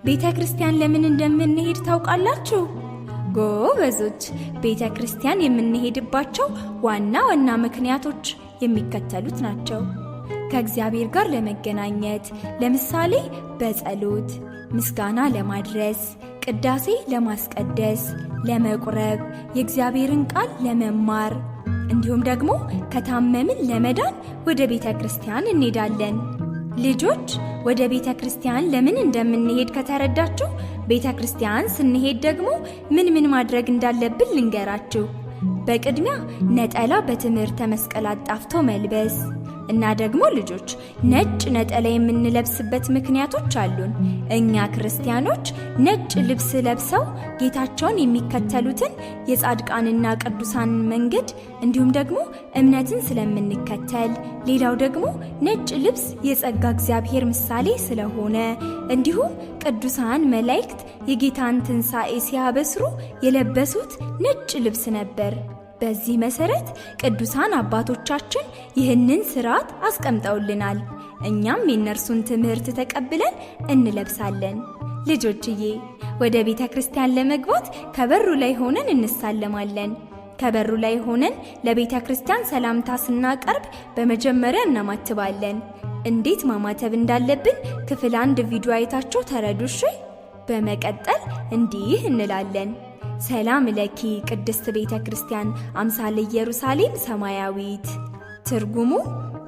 ቤተ ክርስቲያን ለምን እንደምንሄድ ታውቃላችሁ? ጎበዞች! ቤተ ክርስቲያን የምንሄድባቸው ዋና ዋና ምክንያቶች የሚከተሉት ናቸው። ከእግዚአብሔር ጋር ለመገናኘት፣ ለምሳሌ በጸሎት፣ ምስጋና ለማድረስ፣ ቅዳሴ ለማስቀደስ፣ ለመቁረብ፣ የእግዚአብሔርን ቃል ለመማር እንዲሁም ደግሞ ከታመምን ለመዳን ወደ ቤተ ክርስቲያን እንሄዳለን። ልጆች፣ ወደ ቤተ ክርስቲያን ለምን እንደምንሄድ ከተረዳችሁ፣ ቤተ ክርስቲያን ስንሄድ ደግሞ ምን ምን ማድረግ እንዳለብን ልንገራችሁ። በቅድሚያ ነጠላ በትምህርተ መስቀል አጣፍቶ መልበስ እና ደግሞ ልጆች፣ ነጭ ነጠላ የምንለብስበት ምክንያቶች አሉን። እኛ ክርስቲያኖች ነጭ ልብስ ለብሰው ጌታቸውን የሚከተሉትን የጻድቃንና ቅዱሳን መንገድ እንዲሁም ደግሞ እምነትን ስለምንከተል፣ ሌላው ደግሞ ነጭ ልብስ የጸጋ እግዚአብሔር ምሳሌ ስለሆነ፣ እንዲሁም ቅዱሳን መላእክት የጌታን ትንሣኤ ሲያበስሩ የለበሱት ነጭ ልብስ ነበር። በዚህ መሰረት ቅዱሳን አባቶቻችን ይህንን ስርዓት አስቀምጠውልናል። እኛም የእነርሱን ትምህርት ተቀብለን እንለብሳለን። ልጆችዬ፣ ወደ ቤተ ክርስቲያን ለመግባት ከበሩ ላይ ሆነን እንሳለማለን። ከበሩ ላይ ሆነን ለቤተ ክርስቲያን ሰላምታ ስናቀርብ በመጀመሪያ እናማትባለን። እንዴት ማማተብ እንዳለብን ክፍል 1 ቪዲዮ አይታችሁ ተረዱ እሺ። በመቀጠል እንዲህ እንላለን፦ ሰላም ለኪ ቅድስት ቤተ ክርስቲያን አምሳለ ኢየሩሳሌም ሰማያዊት። ትርጉሙ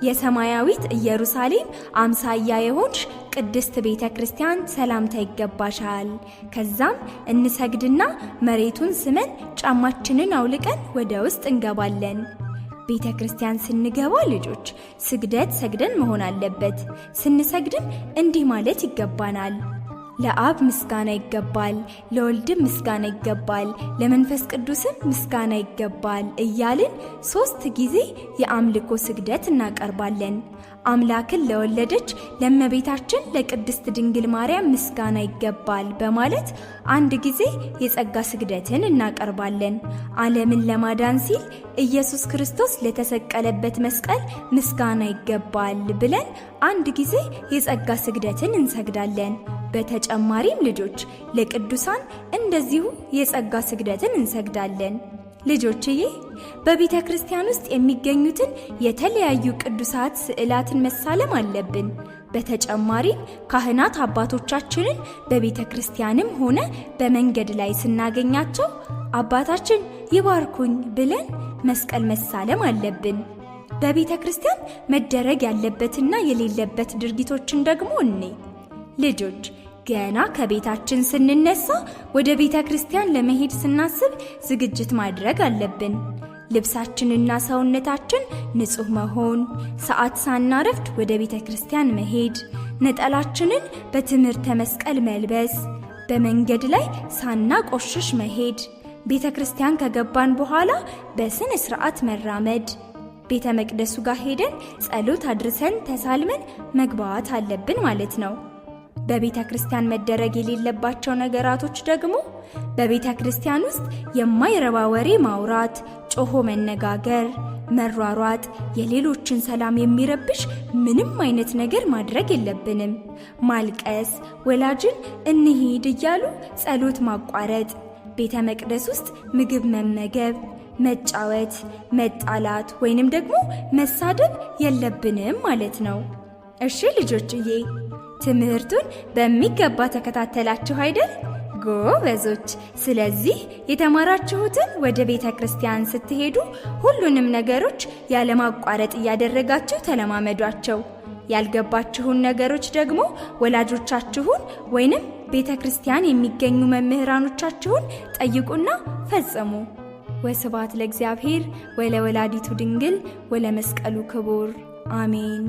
የሰማያዊት ኢየሩሳሌም አምሳያ የሆንሽ ቅድስት ቤተ ክርስቲያን ሰላምታ ይገባሻል። ከዛም እንሰግድና መሬቱን ስመን ጫማችንን አውልቀን ወደ ውስጥ እንገባለን። ቤተ ክርስቲያን ስንገባ ልጆች፣ ስግደት ሰግደን መሆን አለበት። ስንሰግድም እንዲህ ማለት ይገባናል። ለአብ ምስጋና ይገባል፣ ለወልድም ምስጋና ይገባል፣ ለመንፈስ ቅዱስም ምስጋና ይገባል እያልን 3 ጊዜ የአምልኮ ስግደት እናቀርባለን። አምላክን ለወለደች ለእመቤታችን ለቅድስት ድንግል ማርያም ምስጋና ይገባል በማለት አንድ ጊዜ የጸጋ ስግደትን እናቀርባለን። ዓለምን ለማዳን ሲል ኢየሱስ ክርስቶስ ለተሰቀለበት መስቀል ምስጋና ይገባል ብለን አንድ ጊዜ የጸጋ ስግደትን እንሰግዳለን። በተጨማሪም ልጆች፣ ለቅዱሳን እንደዚሁ የጸጋ ስግደትን እንሰግዳለን። ልጆችዬ፣ በቤተ ክርስቲያን ውስጥ የሚገኙትን የተለያዩ ቅዱሳት ስዕላትን መሳለም አለብን። በተጨማሪም ካህናት አባቶቻችንን በቤተ ክርስቲያንም ሆነ በመንገድ ላይ ስናገኛቸው አባታችን ይባርኩኝ ብለን መስቀል መሳለም አለብን። በቤተ ክርስቲያን መደረግ ያለበትና የሌለበት ድርጊቶችን ደግሞ እኔ ልጆች፣ ገና ከቤታችን ስንነሳ ወደ ቤተ ክርስቲያን ለመሄድ ስናስብ ዝግጅት ማድረግ አለብን። ልብሳችንና ሰውነታችን ንጹህ መሆን፣ ሰዓት ሳናረፍድ ወደ ቤተ ክርስቲያን መሄድ፣ ነጠላችንን በትምህርተ መስቀል መልበስ፣ በመንገድ ላይ ሳናቆሽሽ መሄድ፣ ቤተ ክርስቲያን ከገባን በኋላ በስነ ስርዓት መራመድ፣ ቤተ መቅደሱ ጋር ሄደን ጸሎት አድርሰን ተሳልመን መግባት አለብን ማለት ነው። በቤተ ክርስቲያን መደረግ የሌለባቸው ነገራቶች ደግሞ በቤተ ክርስቲያን ውስጥ የማይረባ ወሬ ማውራት፣ ጮሆ መነጋገር፣ መሯሯጥ፣ የሌሎችን ሰላም የሚረብሽ ምንም አይነት ነገር ማድረግ የለብንም። ማልቀስ፣ ወላጅን እንሂድ እያሉ ጸሎት ማቋረጥ፣ ቤተ መቅደስ ውስጥ ምግብ መመገብ፣ መጫወት፣ መጣላት ወይንም ደግሞ መሳደብ የለብንም ማለት ነው። እሺ ልጆችዬ፣ ትምህርቱን በሚገባ ተከታተላችሁ አይደል? ጎበዞች! ስለዚህ የተማራችሁትን ወደ ቤተ ክርስቲያን ስትሄዱ ሁሉንም ነገሮች ያለማቋረጥ እያደረጋችሁ ተለማመዷቸው። ያልገባችሁን ነገሮች ደግሞ ወላጆቻችሁን ወይንም ቤተ ክርስቲያን የሚገኙ መምህራኖቻችሁን ጠይቁና ፈጽሙ። ወስብሐት ለእግዚአብሔር ወለወላዲቱ ድንግል ወለመስቀሉ ክቡር፣ አሜን።